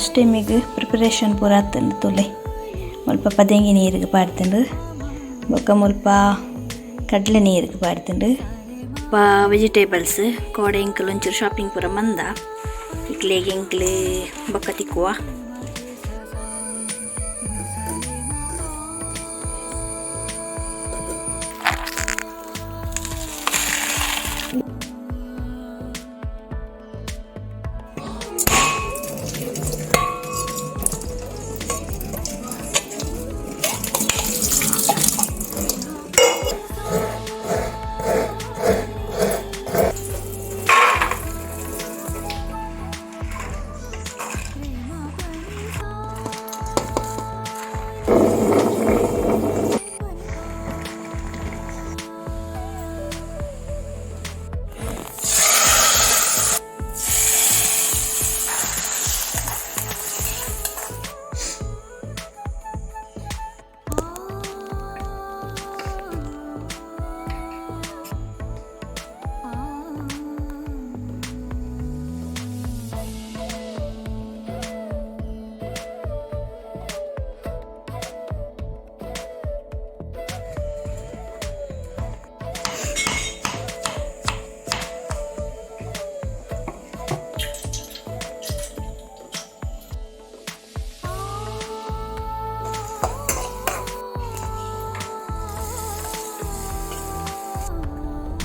ಅಷ್ಟಮಿಗ್ preparation ಪೂರ ಆತುಂಡು ತೂಲೆ. ಮುಲ್ಪ ಪದೆಂಗಿ ನೀರಿಗೆ ಪಾಡ್ದುಂಡು ಬೊಕ ಮುಲ್ಪ ಕಡ್ಲೆ ನೀರಿಗೆ ಪಾಡ್ದುಂಡು. ವೆಜಿಟೇಬಲ್ಸ್ ಕೋಡೆ ಎಂಕುಲು ಒಂಚೂರು ಶಾಪಿಂಗ್ ಪೂರ ಮಂದ ಇಕ್ಲೆಗ್ ಎಂಕ್ಲು ಬೊಕ್ಕ ತಿಕ್ಕುವ.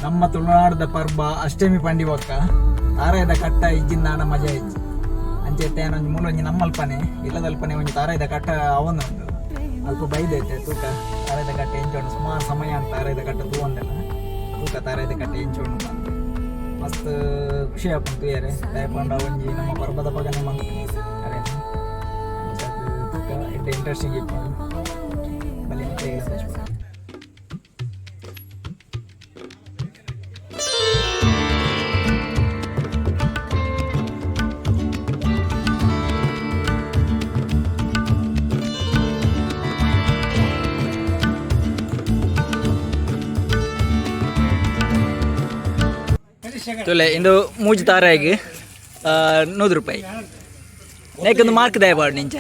ನಮ್ಮ ತುಳುನಾಡದ ಪರ್ಬ ಅಷ್ಟಮಿ ಪಂಡಿ ಬೊಕ್ಕ ತಾರಾಯದ ಕಟ್ಟ ಇಜ್ಜಿಂದಾನ ಮಜಾ ಇಜ್ಜಿ. ಅಂಚೆ ಒಂಜಿ ಮೂಲೊಂಜಿ ನಮ್ಮಲ್ಪನೆ ಇಲ್ಲದಲ್ಪನೆ ಒಂಜಿ ತಾರಾಯದ ಕಟ್ಟ ಅವೊಂದುಂಡು. ಅಲ್ಪ ಬೈದೈತೆ ತೂಕ ತಾರಾಯದ ಕಟ್ಟ ಎಂಚ ಸುಮಾರು ಸಮಯ ಅಂತ ತಾರಾಯದ ಕಟ್ಟ ತೂವಂದೆಲ್ಲ ತೂಕ ತಾರಾಯದ ಕಟ್ಟ ಎಂಚ ಉಂಡು ಅಂತ ಮಸ್ತ್ ಖುಷಿ ಆಪುಂಡು ತೂಯರೆ. ದಾಯೆ ಪಂಡ ಒಂಜಿ ನಮ್ಮ ಪರ್ಬದ ಪಗನೆ ಮನ್ಪುನಿ ಅರೆನ. ಅಂಚಾದ್ ತೂಕ ಎಡ್ಡೆ ಇಂಟ್ರೆಸ್ಟಿಂಗ್ ಇಪ್ಪುಂಡು. ಬಲೆ ನಿಕ್ಲೆಗ್ಲ ತೋಜ್ಪಾವೆ. ತುಲೆ ಇಂದು ಮೂಜಿ ತಾರಾಯಿಗ್ 100 ರೂಪಾಯಿ. ನೇಕೊಂದು ಮಾರ್ಕ್ ದಾಯ ನಿಂಚ.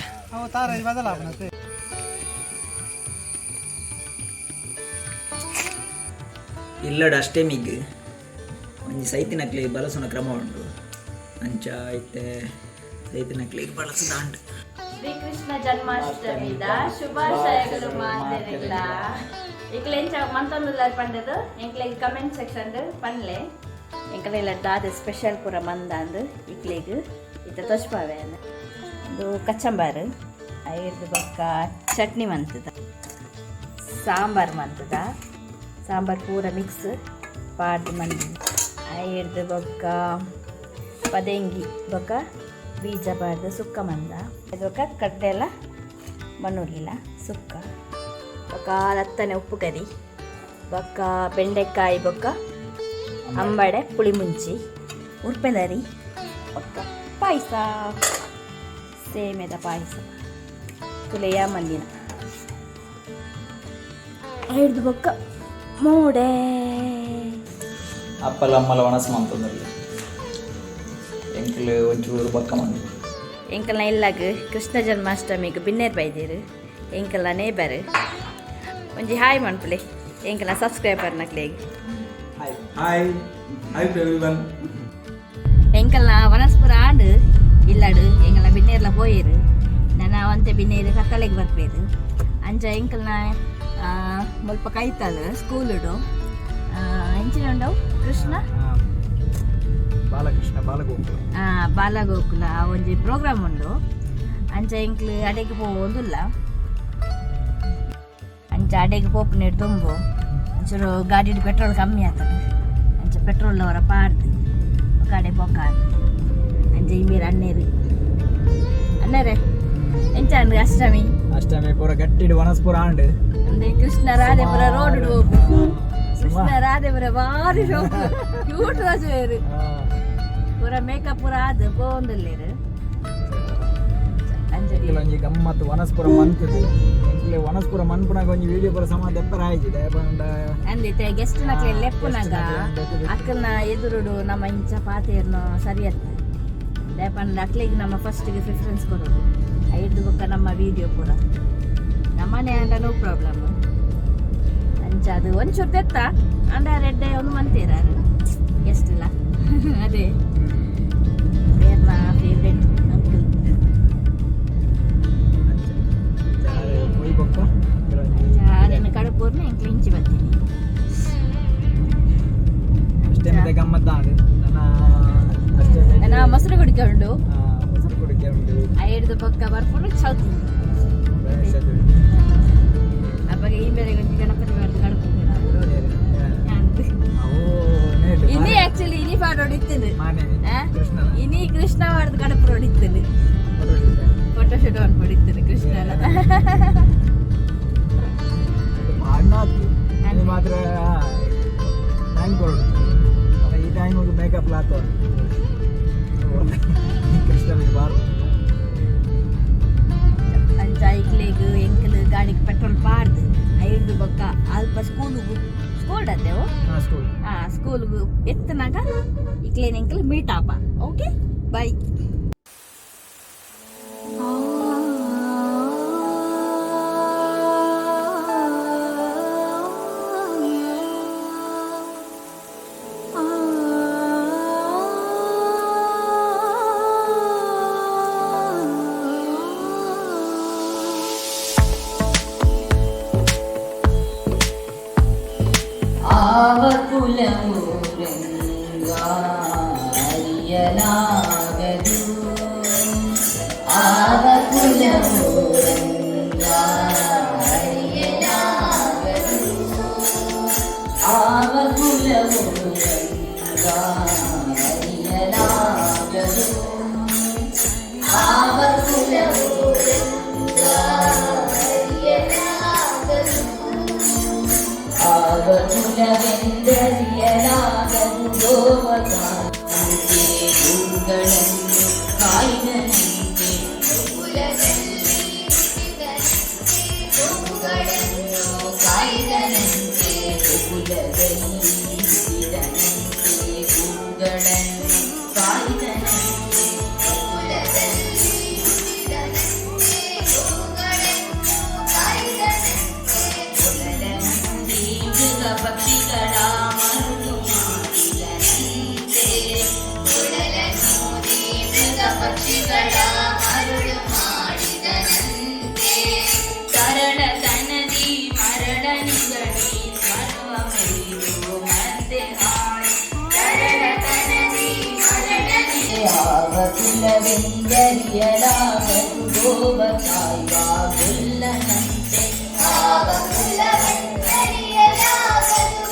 ಇಲ್ಲಡ ಅಷ್ಟಮಿಗ್ ಒಂಜಿ ಸೈತಿನಕ್ಲೆಗ್ ಬಲಸುನ ಕ್ರಮ ಉಂಡು. ಅಂಚ ಇತ್ತೆ ಸೈತಿನಕ್ಲೆಗ್ ಬಳಸುದಾಂಡ್. ಶ್ರೀಕೃಷ್ಣ ಜನ್ಮಾಷ್ಟಮಿದ ಶುಭಾಶಯಗಳು ಮಾತೆರೆಗ್ಲ. ಇಕ್ಲೆ ಎಂಚ ಮಂತೊಂದುಲ್ಲಾರ್ ಪಂಡದು ಎಂಕ್ಲೆಗ್ ಕಮೆಂಟ್ ಸೆಕ್ಷನ್ ಪನ್ಲೆ. ಎಂಕಲೆ ದಾದ ಸ್ಪೆಷಲ್ ಪೂರ ಮಂದಾಂದು ಇಕ್ಲೆಗ್ ಇತ್ತ ತೋಜ್ಪಾವೆ. ಇದು ಕಚಂಬಾರು, ಐರ್ದ್ ಬೊಕ್ಕ ಚಟ್ನಿ ಮಂತದ, ಸಾಂಬಾರ್ ಮಂತದ. ಸಾಂಬಾರ್ ಪೂರ ಮಿಕ್ಸ್ ಪಾಡ್ದ್ ಮಂದಿ. ಐರ್ದ್ ಬೊಕ್ಕ ಪದೆಂಗಿ ಬೊಕ್ಕ ಬೀಜ ಪಾಡ್ದ್ ಸುಕ್ಕ ಮಂದ. ಬೊಕ್ಕ ಕಡ್ಡೆಲ ಮಣ್ಣುರ್ಲಿಲ್ಲ ಸುಕ್ಕ. ಬೊಕ್ಕ ಲತ್ತನೆ ಉಪ್ಪು ಕರಿ, ಬೊಕ್ಕ ಬೆಂಡೆಕಾಯಿ, ಬೊಕ್ಕ ಅಂಬಡೆ ಪುಳಿ ಮುಂಚಿ, ಉರ್ಪೆಲರಿ, ಬೊಕ್ಕ ಪಾಯಸ, ಸೇಮೆದ ಪಾಯಸ ತುಲೆಯ ಮಂದಿನ. ಐರ್ದ್ ಬೊಕ್ಕ ಮೂಡೆ. ಅಪ್ಪಲ ಅಮ್ಮಲ ವಣಸ್ ಮಂತೊಂದುಲ್ಲೆ. ಎಂಕ್ಲು ಒಂಚೂರು ಬೊಕ್ಕ ಮಂದು. ಎಂಕಲ್ನ ಇಲ್ಲಗ್ ಕೃಷ್ಣ ಜನ್ಮಾಷ್ಟಮಿಗ್ ಬಿನ್ನೆರ್ ಬೈದೆರ್. ಎಂಕಲ್ನ ನೇಬರ್. ಒಂಜಿ ಹಾಯ್ ಮನ್ಪುಲೆ ಎಂಕಲ್ನ ಸಬ್ಸ್ಕ್ರೈಬರ್ ನಕ್ಲೆಗ್. Hi hi hi everyone. ಎಂಕಲ್ನ ವನಸ್ಪುರ ಆಂಡ್ ಇಲ್ಲಡು. ಎಂಕಲ್ನ ಬಿನ್ನೇರ್ಲ ಪೋಯೆರ್. ನನ ಒಂತೆ ಬಿನ್ನೇರು ಕತ್ತಲೆಗ್ ಬರ್ಪೇರು. ಅಂಚ ಎಂಕಲ್ನ ಮುಲ್ಪ ಕೈತಲ್ ಸ್ಕೂಲುಡು ಎಂಚಿನ ಉಂಡವು ಕೃಷ್ಣ ಬಾಲಕೃಷ್ಣ ಬಾಲಗೋಕುಲ. ಬಾಲಗೋಕುಲ ಒಂಜಿ ಪ್ರೋಗ್ರಾಮ್ ಉಂಡು. ಅಂಚ ಎಂಕ್ಲು ಅಡೆಗ್ ಪೋವೊಂದುಲ್ಲ. ಅಂಚ ಅಡೆಗ್ ಪೋಪುನೇಟ್ ದುಂಬು ಒಂಚೂರು ಗಾಡಿಡ್ ಪೆಟ್ರೋಲ್ ಕಮ್ಮಿ ಆತದೆ. ಅಂಚ ಪೆಟ್ರೋಲ್ ಅವರ ಪಾಡ್ದು ಕಡೆ ಪೋಕ. ಅಂಚ ಇಂಬೇರ್ ಅಣ್ಣೇರು. ಅಣ್ಣರೇ, ಎಂಚ ಅಂದ್ ಅಷ್ಟಮಿ? ಅಷ್ಟಮಿ ಪೂರ ಗಟ್ಟಿಡ್ ವನಸ್ ಪೂರ ಆಂಡ್. ಅಂದ್ರೆ ಕೃಷ್ಣ ರಾಧೆ ಪೂರ ರೋಡ್ ಹೋಗು. ಕೃಷ್ಣ ರಾಧೆ ಪೂರ ಬಾರಿ ಶೋಕು, ಕ್ಯೂಟ್ ರಾಜೇರು. ಪೂರ ಮೇಕಪ್ ಪೂರ ಆದ್ ಪೋವೊಂದುಲ್ಲೆರ್. ಅಂಚ ಎಂಕ್ಲ ಒಂಜಿ ಗಮ್ಮತ್ ವನಸ್ ಪೂರ ಮಂತುದು. ಎಂಕ್ಲೆ ವನಸ್ ಪೂರ ಮನ್ಪುನಾಗ ಒಂಜಿ ವಿಡಿಯೋ ಪೂರ ಸಮ ದೆಪ್ಪರ ಆಯ್ಜಿ. ದಾಯೆ ಪಂಡ ಅಂದಿತ್ತೆ ಗೆಸ್ಟ್ ನಕ್ಲೆ ಲೆಪ್ಪುನಾಗ ಅಕ್ಕಲ್ನ ಎದುರುಡು ನಮ್ಮ ಇಂಚ ಪಾತೆರ್ನ ಸರಿ ಅತ್ತು. ದಾಯೆ ಅಕ್ಲೆಗ್ ನಮ್ಮ ಫಸ್ಟಿಗೆ ಪ್ರಿಫರೆನ್ಸ್ ಕೊಡೋದು. ಐದು ಬೊಕ್ಕ ನಮ್ಮ ವೀಡಿಯೋ ಪೂರ ನಮ್ಮನೆ ಆಂಡ ನೋ ಪ್ರಾಬ್ಲಮ್. ಅಂಚ ಅದು ಒಂಚೂರು ತೆತ್ತ ಅಂಡ ರೆಡ್ ಒಂದು ಮಂತೀರ ಎಷ್ಟಿಲ್ಲ. ಅದೇ ಬೇರ್ನ ಫೇವ್ರೆಟ್ ಅಂಕಲ್. ಪೋಯಿ ಬೊಕ್ಕ. ನಿನ್ನ ಕಡುಪೂರ್ನ ಎಂಕ್ಲು ಇಂಚಿ ಬರ್ತೀನಿ. ಅಷ್ಟೇ ಗಮ್ಮತ್ತಾಂಡ್ ನನ್ನ ಅಷ್ಟೇ. ನಾ ಮೊಸರು ಕುಡಿಕೊಂಡು. ಮೊಸರು ಕುಡಿಕೆ ಉಂಟು. ಐದು ಬೊಕ್ಕ ಬರ್ಪುಂಡು ಚೌತಿ. ಗಣೇಶ ಚತುರ್ಥಿ. ಅಪ್ಪಗೆ ಈ ಮೇಲೆ ಒಂಜಿ ಗಣಪತಿ ಬರ್ದು ಕಡುಪು. ಅವು ನೇಟ್. ಇನಿ ಆಕ್ಚುಲಿ ಇನಿ ಪಾಡೋಡು ಇತ್ತದು. ಮಾನೆ. ಆ? ಕೃಷ್ಣನ. ಇನಿ ಕೃಷ್ಣ ಮಾಡ್ದು ಕಡುಪು ಇತ್ತದು. Photo shoot. ಫೋಟೋ ಶೂಟ್ ಅನ್ಕೊಂಡಿತ್ತದು ಕೃಷ್ಣನ. ಪಾಡ್ನಾತು ಅಲ್ಲಿ ಮಾತ್ರ ಟೈಮ್ ಕೊಡೋದು. ಈ ಟೈಮ್ ಮೇಕಪ್ ಲಾತ ಕೃಷ್ಣನಿಗೆ ಬಾರ್ದು. ಅಂಚ ಐಕ್ಲೆಗ್ ಎಂಕಲ್ ಗಾಡಿಗೆ ಪೆಟ್ರೋಲ್ ಪಾಡ್ದು ಐದು ಬೊಕ್ಕ ಅಲ್ಪ ಸ್ಕೂಲ್ಗು ಸ್ಕೂಲ್ ಅದೇವು. ಹಾಂ, ಸ್ಕೂಲ್. ಆ ಸ್ಕೂಲ್ಗು ಎತ್ತನಾಗ ಇಕ್ಲೇನ್ ಎಂಕಲ್ ಮೀಟ್ ಆಪ. Okay, bye. ಆವ ಕುಲವು ರಂಗ ಅರಿಯಲಾಗದು, ಆವ ಕುಲವು ರಂಗ ಅರಿಯಲಾಗದು, ಆವ ಕುಲವು ರಂಗ ಅರಿಯಲಾಗದು, ಆವ ಕುಲವು ರಂಗ ಅರಿಯಲಾಗದು. ಆವ ಕುಲವೆಂದರಿಯಲಾಗದು ಗೋವಕಾಂತೆ ಹೂಗಳನ್ನು ಕಾಯ್ದನಂತೆ, ಗೋಕುಲದಲ್ಲಿ ಕಾಯ್ದನಂತೆ, ಗೋಕುಲದಲ್ಲಿ ಹುಟ್ಟಿದನಂತೆ ಹೂಗಳನ್ನು ಕಾಯ್ದನಂತೆ, ಗೋಕುಲದಲ್ಲಿ ಹುಟ್ಟಿದನಂತೆ ಹೂಗಳನ್ನು ಕಾಯ್ದನಂತೆ, ಮೊದಲಂತೆ ಮೃಗ ಪಕ್ಷಿಗಳ ಮರುಳು ಮಾಡಿದನಂತೆ, ಕೊಡಲನೂರಿ ಮೃಗ ಪಕ್ಷಿಗಳ ಮರುಳು ಮಾಡಿದನಂತೆ, ತರಳತನದಿ ಮರಳನಿಗಳಿ ಮರುವ ಮೈದು ಮತ್ತೆ ಹಾಡಿ, ತರಳತನದಿ ಮರಳನಿ. ಯಾವ ಕುಲವೆಂದರಿಯಲಾಗದು ಗೋವ ಕಾಯುವ ಗೊಲ್ಲನಂತೆ, ಯಾವ ಕುಲವೆಂದರಿಯಲಾಗದು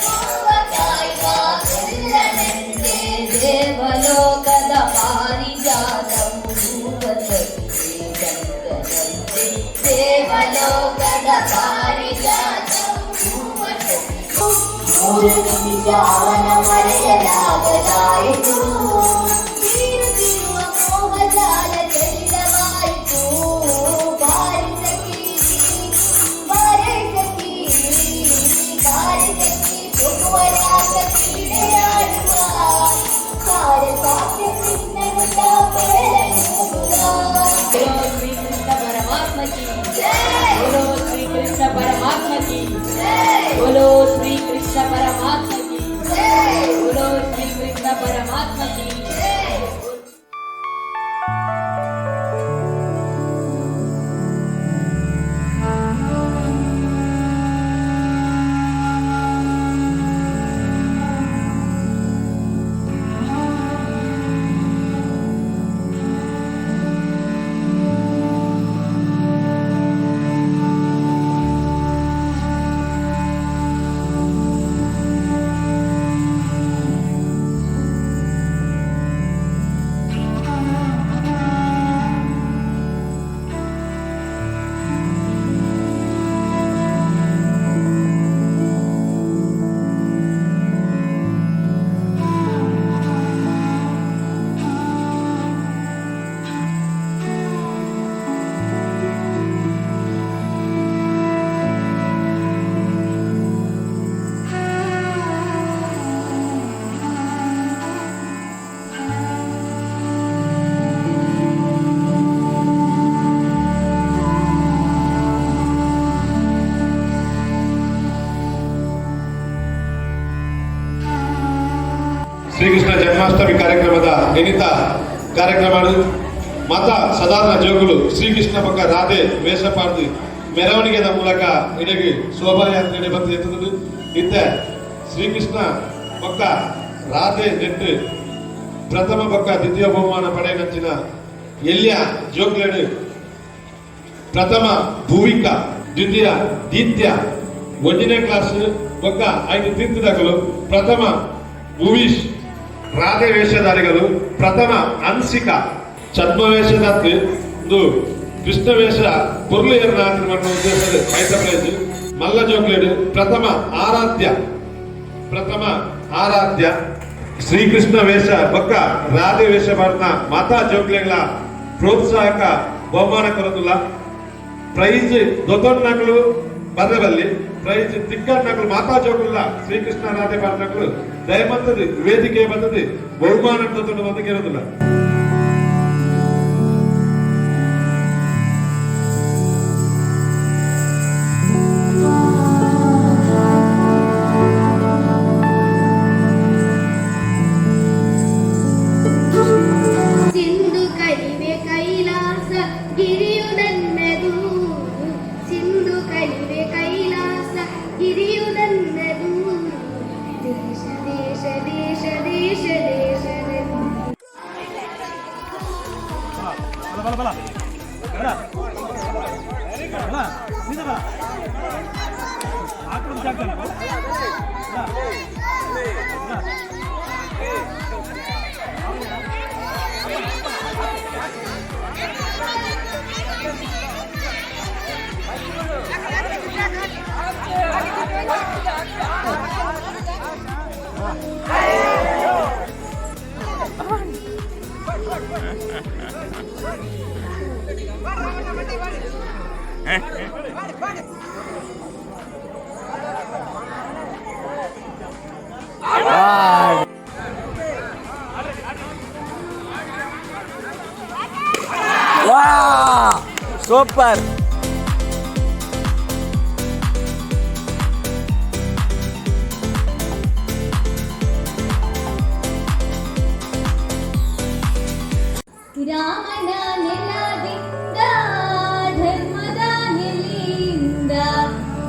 ಗೋವ ಕಾಯುವ ಗೊಲ್ಲನಂತೆ, ದೇವಲೋಕದ ಪಾರಿಜಾತವು ಧೂಪಸವಿಗೆ ಗಂಧದಂತೆ, ದೇವಲೋಕದ ಪಾರಿಜಾತವು ಧೂಪಸವಿಗೆ. 3 ನಿಮಿಷ ಅವನ ಮರೆಯಲಾಗದಾಯಿತು, ಬೀರುತ್ತಿರುವ ಮೋಹಜಾಲ ಚಲಿತವಾಯಿತು. ಬಾರಿ ಸಖಿ, ಬಾರೆ ಸಖಿ, ಬಾರೆ ಸಖಿ, ಹೋಗುವ ಕ್ರೀಡೆಯಾಡುವ ಕಾರ ಸಾಧ್ಯ ಕೃಷ್ಣನು ಹೋಗುವ. बोलो श्री कृष्ण परमात्मा की. बोलो श्री कृष्ण परमात्मा की. बोलो श्री कृष्ण परमात्मा की. बोलो. ಶ್ರೀಕೃಷ್ಣ ಜನ್ಮಾಷ್ಟಮಿ ಕಾರ್ಯಕ್ರಮದ ಎನಿತ ಕಾರ್ಯಕ್ರಮ ಮಾತಾ ಸಾಧಾರಣ ಜೋಗುಲು ಶ್ರೀಕೃಷ್ಣ ಪಕ್ಕ ರಾಧೆ ವೇಷ ಪಾಡ್ದು ಮೆರವಣಿಗೆದ ಮೂಲಕ ಇಡಗಿ ಶೋಭಾಯಾತ್ರೆ ಬಂದು ಎತ್ತುದು. ಇತ್ತ ಶ್ರೀಕೃಷ್ಣ ಪಕ್ಕ ರಾಧೆ ನೆಟ್ಟು ಪ್ರಥಮ ಪಕ್ಕ ದ್ವಿತೀಯ ಬಹುಮಾನ ಪಡೆಯನಂಚಿನ ಎಲ್ಯ ಜೋಗ್ಲೇಡು ಪ್ರಥಮ ಭೂವಿಕ, ದ್ವಿತೀಯ ದೀತ್ಯ. ಒಂದನೇ ಕ್ಲಾಸ್ ಬೊಕ್ಕ ಐದು ತೀರ್ಥದಗಳು. ಪ್ರಥಮ ಭುವೀಶ್, ರಾಧೆ ವೇಷಧಾರಿಗಳು. ಪ್ರಥಮ ಹನ್ಸಿಕ, ಛದ್ಮವೇಷದಾತ್ ಒಂದು ಕೃಷ್ಣ ವೇಷ ಪೊರ್ಲು ಏರ್ನ ಉದ್ದೇಶದ ಐತ ಪ್ರೈಜ್. ಮಲ್ಲ ಜೋಕ್ಲೇಡು ಪ್ರಥಮ ಆರಾಧ್ಯ, ಪ್ರಥಮ ಆರಾಧ್ಯ. ಶ್ರೀಕೃಷ್ಣ ವೇಷ ಬೊಕ್ಕ ರಾಧೆ ವೇಷ ಮಾಡಿದ ಮಾತಾ ಜೋಕ್ಲೆಗಳ ಪ್ರೋತ್ಸಾಹಕ ಬಹುಮಾನ ಕೊರದುಲ್ಲ. ಪ್ರೈಜ್ ದೊತೊನ್ನಗಳು ಬರಬಲ್ಲಿ, ಪ್ರೈಜ್ ತಿಕ್ಕನ್ನಗಳು ಮಾತಾ ಜೋಗುಲ್ಲ ಶ್ರೀಕೃಷ್ಣ ರಾಧೆ ಪಾಡ್ನಗಳು ದಯಮಂತದ ವೇದಿಕೆ ಬಂದದ್ದು ಬಹುಮಾನ ದೊತೊಂಡು ಬಂದು ಕೇಳೋದಿಲ್ಲ. ಸಿಂಧು ಕಣಿವೆ ಕೈಲಾಸ ಗಿರಿಯು ನನ್ನದು, ಸಿಂಧು ಕಣಿವೆ ಕೈಲಾಸ ಗಿರಿಯು ನನ್ನದು, ದೇಶ ದೇಶ ದೇಶ ದೇಶ ದೇಶ ನನ್ನದು. ಸೂಪರ್. ರಾಮನ ನೆಲದಿಂದ, ಧರ್ಮದ ನೆಲೆಯಿಂದ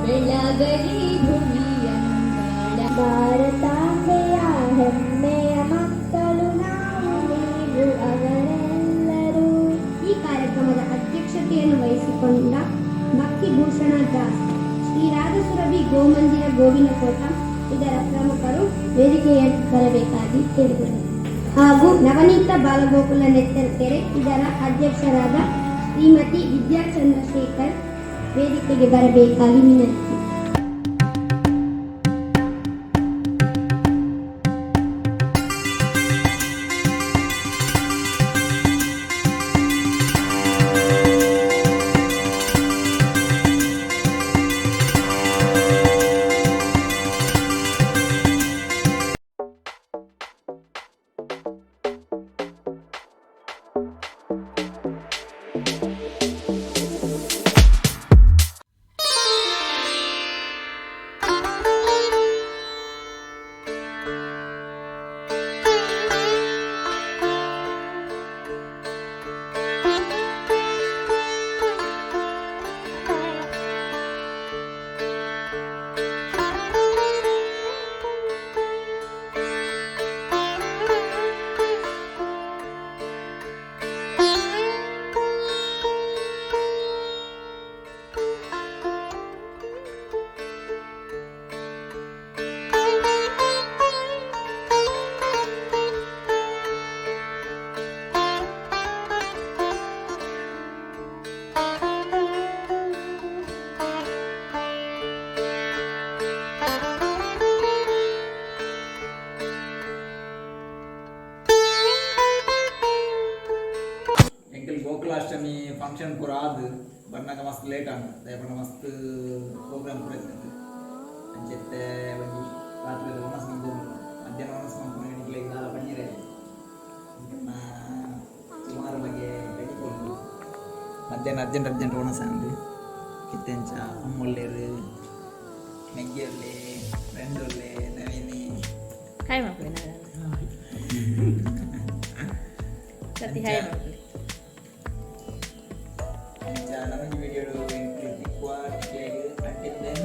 ಬೆಳಗಲಿ ಭೂಮಿಯಂಗಳ. ಭಾರತಾಂಬೆಯ ಹೆಮ್ಮೆಯ ಮಕ್ಕಳು ನಾವು, ನೀವು, ಅವರೆಲ್ಲರೂ. ಈ ಕಾರ್ಯಕ್ರಮದ ಅಧ್ಯಕ್ಷತೆಯನ್ನು ವಹಿಸಿಕೊಂಡ ಭಕ್ತಿಭೂಷಣ ದಾಸ್, ಶ್ರೀ ರಾಧಸುರಭಿ ಗೋಮಂದಿರ ಗೋವಿನಕೋಟ ಇದರ ಪ್ರಮುಖರು ವೇದಿಕೆಯ ಬರಬೇಕಾಗಿ ಕೇಳಿದರು. ಹಾಗೂ ನವನೀತ ಬಾಲಗೋಕುಲ ನೆತ್ತರಕೆರೆ ಇದರ ಅಧ್ಯಕ್ಷರಾದ ಶ್ರೀಮತಿ ವಿದ್ಯಾ ಚಂದ್ರಶೇಖರ್ ವೇದಿಕೆಗೆ ಬರಬೇಕಾಗಿ ವಿನಂತಿ. ಎಂಕಲ್ ಗೋಕುಲಾಷ್ಟಮಿ ಫಂಕ್ಷನ್ ಪೂರ ಆದ್ ಬರ್ನಾಗ ಮಸ್ತ್ ಲೇಟ್ ಆಂಡ್. ದಯಪಂಡ ಮಸ್ತ್ ಪ್ರೋಗ್ರಾಮ್ ಪೂರ ಇತ್ತಂದು. ಅಂಚೆತ್ತೆ ಒಂಜಿ ರಾತ್ರಿ ಒಣಸ್ ಮನ್ಪೊಂದು, ಮಧ್ಯಾಹ್ನ ಒಣಸ್ ಮನ್ಪುನ ನಿಕ್ಲೆಗ್ ದಾಲ ಪನ್ನೀರೆ. ಸುಮಾರು ಬಗೆ ಕಜಿಪುಂಡು. ಮಧ್ಯಾಹ್ನ ಅರ್ಜೆಂಟ್ ಅರ್ಜೆಂಟ್ ಒಣಸ್ ಆಂಡ್. ಇತ್ತೆಂಚ ಅಮ್ಮೊಲ್ಲೇರು, ಮೆಗ್ಗಿಯೊಲ್ಲೆ, ಫ್ರೆಂಡ್ ಒಲ್ಲೆ, ನವೀನಿ. ಹಾಯ್ ಮಕ್ಕಳೇ. ಒಂಜಿ ಸರ್ತಿ ಹಾಯ್ ಮಾಡ್ಲಿ. ಅಂಚ ನನೊಂಜಿ video until then,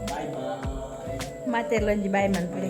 bye bye. ಮಾತೆರ್ಲ ಒಂಜಿ ಬಾಯ್ ಮಲ್ಪುಲೆ.